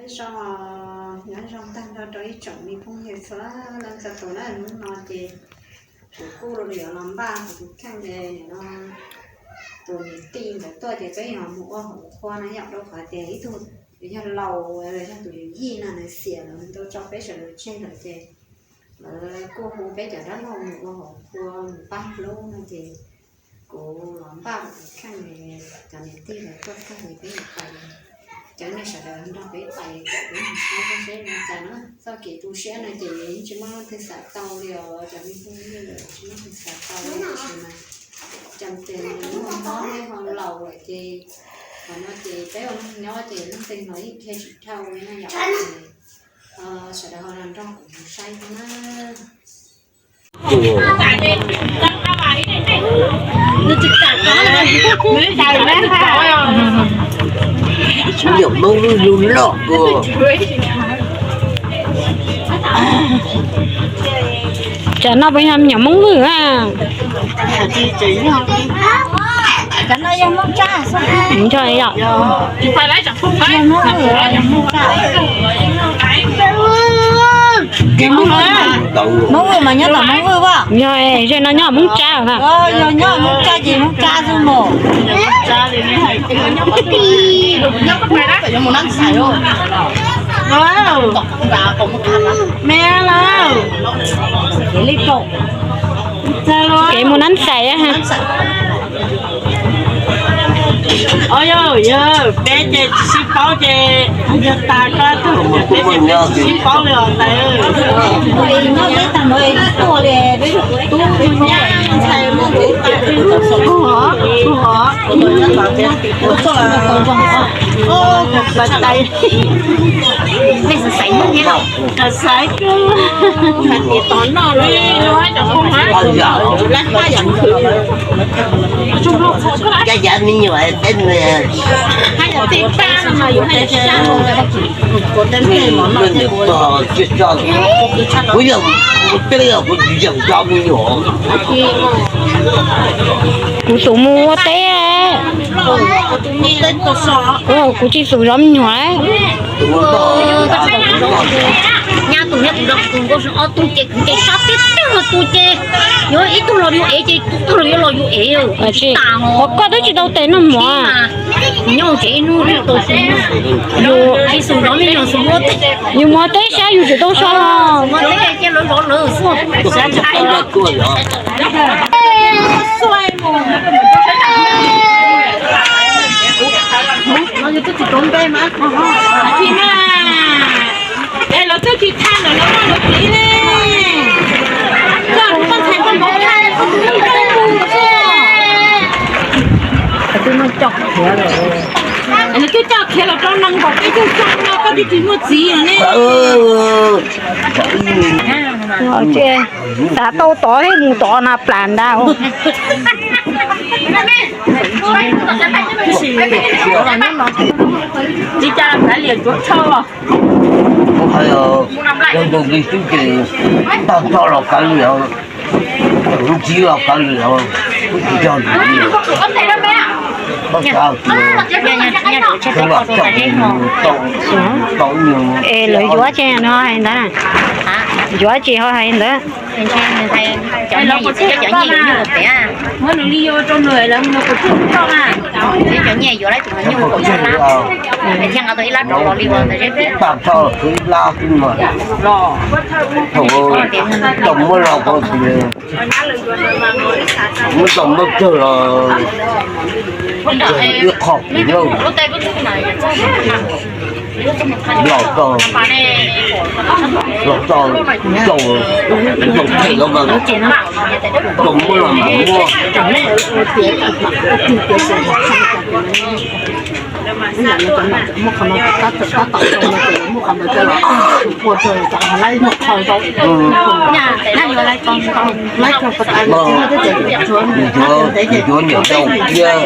Zoo, nyob zoo tag nrho rau ib tsoom me phooj ywg txhua leej txhua tus na. Hnub no ces kuv kuj yuav los npaj kuv tus kheej es nim no tus niam tij ntawd tuaj ces peb yuav mus ua hauv qhua no yom, rau qhov tias ib tug yog laus los yog tus yawm yij no nws xiam lawm, nws tau tso peb sawv daws tseg lawm ces lawv kuj hu peb cov dab laug mus ua hauv qhua mus pab hlub no ces kuv los npaj kuv tus kheej, cov niam tij lawv tuaj tag ces peb yuav pais, cov nej sawv daws nrog peb pais kom peb mus saib seb zoo li cas na. Txoj kev tu siab no ces yeej tsis muaj leej twg xav tau li os cov me phooj ywg, tsis muaj leej twg xav tau li tiam sis mas cas tias nws muaj mob thiab ho laus lawm ces qhov no ces peb ua neeg nyob ces leej twg los yeej qhia tsis dhau li no yom. Sawv daws ho los nrog kuv mus saib thiab na. Kuv yog Hmoob lub lub loj kua. Cov no puas yog me nyuam Hmoob Vwj a? Cov no yog Hmoob Tsab xwb. Nco yom. Hmoob Vwj, Hmoob Vwj mas nyob tom Hmoob Vwj as. Yog, ze no nyob Hmoob Tsab na. Yog nyob Hmoob Tsab ces Hmoob Tsab xwb mas. Me lawm. Kev mus Nab Xais. Os, yog peb ces tsis sib paub ces yog tas koj tug peb ces peb tsis sib paub li os ntawd. Ntxhais muaj ntxhais tus tub, tus hov, tus hov. Tus hov, tus hov. Xaiv kawg. Hais tias tos noj li lub hab cov phooj hab, lab hab yam khwv. Cov yav me nyuam teb hab yam tej pab no mas yuav hais sab. Kuv yog, kuv twb yog kuv tsis yog zov me nyuam. Kuv xum mus ua teb. Kuv, kuv tsis xum zov me nyuam. Nyab tus, nyab tus, tus nkauj ob tug ces kuv ces sab tib tug tus ces yuav ib tug los yuav ev ces ib tug los yuav los yuav ev. Tsis tas hos. Koj twb tsis tau tes noj mov. Nyob tsev ib hnub tau xum, tsis xum zov me nyuam xum ua teb. Yus mus teb sab yus tsum tau so. Mus teb ces lawv zov lawv xwb. Es lawv twb tsis tha ntawm lawv vaj lawv tsev ne. Koj tus poj ntxhais koj mus tha koj tus neeg koj mus xwb. Lawv twb coj khiav los rau nees nkaum peb caug xyoo no koj twb tsis muaj txiv lawm ne. Xav tau tod thiab mus tod na plam ntag. Li cas kav liam tsuav tshaj los. Kuv hais, yog tus nqi xwb ces tag tso los kav liam, lub txiv los kav liam, kuv tsis cog ntawd. Koj kav tias, koj lam coj kuv tau, tau ib nyuag. Es lawv yuav tsis no hais ntawd, yuav tsis ho hais ntawd. Cov nyiaj yuav, cov nyiaj yuav nyuj ua pem a. Cov nyiaj yuav lawm cov nyuj ua pem a. Thiaj nqa tau ib lab rov los li uas ntawd zeb tias. Tag tso los ib lab xwb mas. Thaum tau muab los ko tias, muab tau muab kawg los ib qho kuv lawm. Los txog, los txog, txog them los mas, tau muab los mas muab. Yuav, yuav niam tau thiab,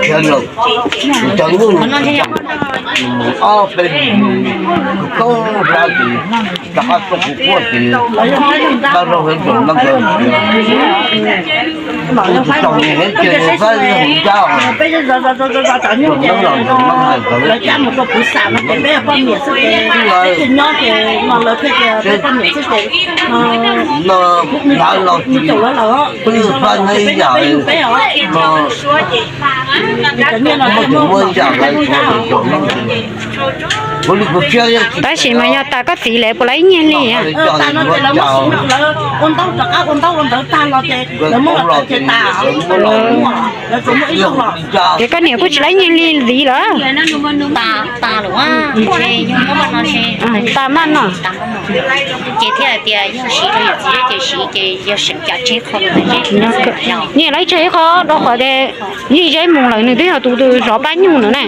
khiav lawm, cov nyuj ob peb, koj hlab ces rov qab tuaj kuv quaj ces, dab laug heev rau neej. Peb zov zov zov zov zov cov nyuj ces lawv cab mus rau kuv xam no ces peb yog poj niam xwb ces peb thiaj nyob ces no lawv thiaj tias peb poj niam xwb ces no lawv los mus caum lawv lawm os, peb yug peb os. Cov nyiaj no thiaj muab tab sis mas yog tas koj txiv lawv puas lawv ib nyiag li? Tas no ces lawv muab lawv ua ntaub rov qab ua ntaub ua ntawv tag los ces lawv muab los tawm ces tas, lawv tsuas muaj ib zaug los. Ces koj niam kuj tsis lawv ib nyiag li ntxiv lawm. Tas lawm, tas maj no. Ces thiaj hais tias yog siv rau yawm txiv ces siv ces yog seem cam tseb qho. Nyiaj lawv ib tseg ib qho rau qhov tias Yij Zeb mus lawm nws twb yog tus zov pab nyuj no na.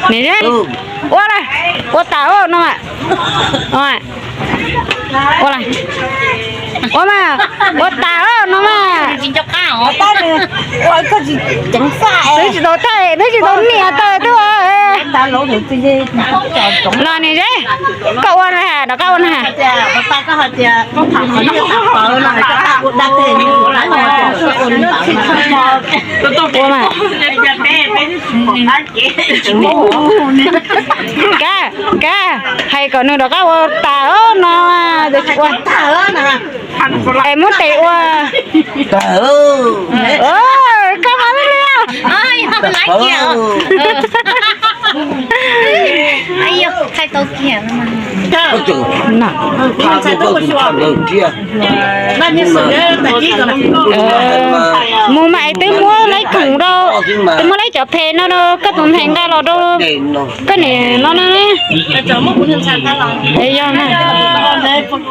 Niam Zeb, ua lawm, ua tas no mas. Ua lawm, ua mas, ua tas no mas. Twb tsis tau thaij, twb tsis tau nias taw twb. Los niam Zeb, koj ua na, rov qab ua na. Ua mas. Kab, kab, hais kom nws rov qab ua tas no. Es muab tes ua. Koj mas li. Mus mas es twb muab laib khoom rau, twb muab laib cov phem no rau koj tus ntxhais nqa los rau koj niam no na. Yog na. Koj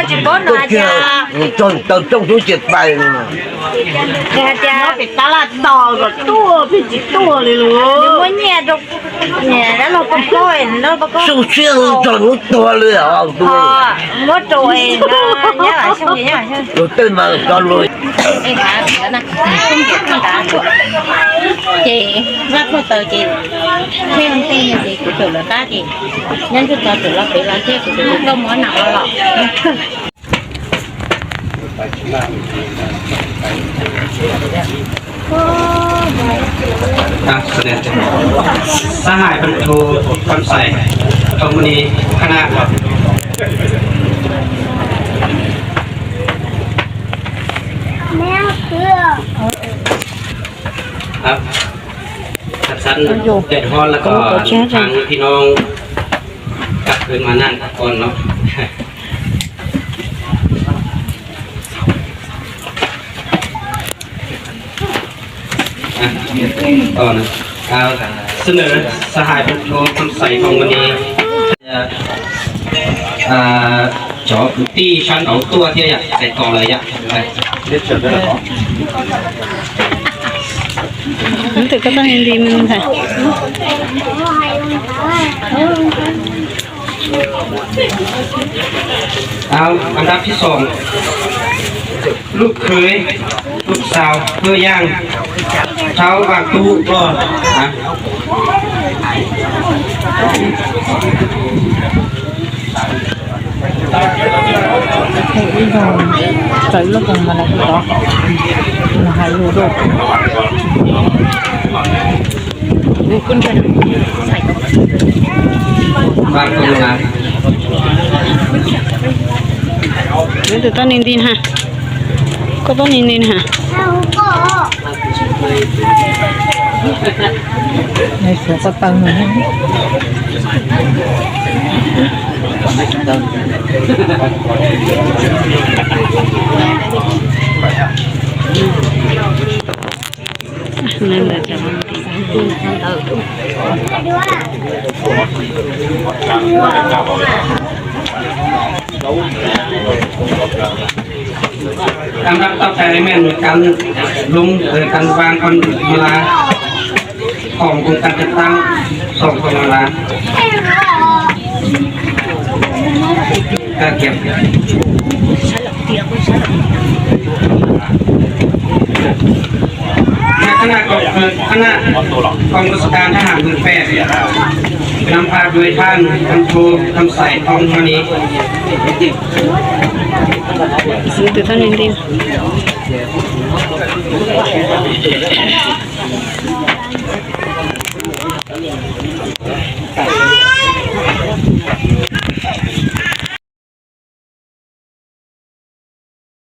tsis paub no tias, taw rooj xwb ces pais. Nws hais tias tab laj tos kom tuaj pheej tsis tuaj li los. Nws muab nyiaj rau dab laug Paj Koob, dab laug Paj Koob xu siab txog hnub tuag li os. Muab rau es nyob lam xyoo ces nyob lam xyoo. Tus tej mas tso lus. Ces Vaj Phuaj Taws ces thiaj ntej no ces kuv caum lawv qab ces nyob ntsej tos caum los pem los thiab kuv tus koj muab nam los los. Sahais Phan Thu Kham Xais, Company Khana. Thẳng thắn, đèn hot là có tháng phi nông cặp với mà nặng còn nó. À, còn à, xin lỗi, Sahais Phan Thu Kham Xais Company. À, cov kwv tij sab nraud tuaj thiab yom, txais tos lawm yom. Ntawm koj tau nti ntawd. Ao, andav phib xoom, lub khwv, lub xaus, hwj yaaj, rhaub vaaj tub loj. Ib zaug txawv lub koog mas lawv tod mas hais lus dua. Lawv tus toj ni nti na. Koj toj ni nti na. Suav ko taw no. Tam rab tau tais men kan lung kan vang kon mla, phòng cũng cần được tăng, phòng còn là. Các kiệp. Các cán bộ, các cán bộ công sự, các hãng đường pè, năm phạt đuổi than, thăm thô, thăm sảy, thăm hoa ni. Xứ từ thôn Ninh Liêu.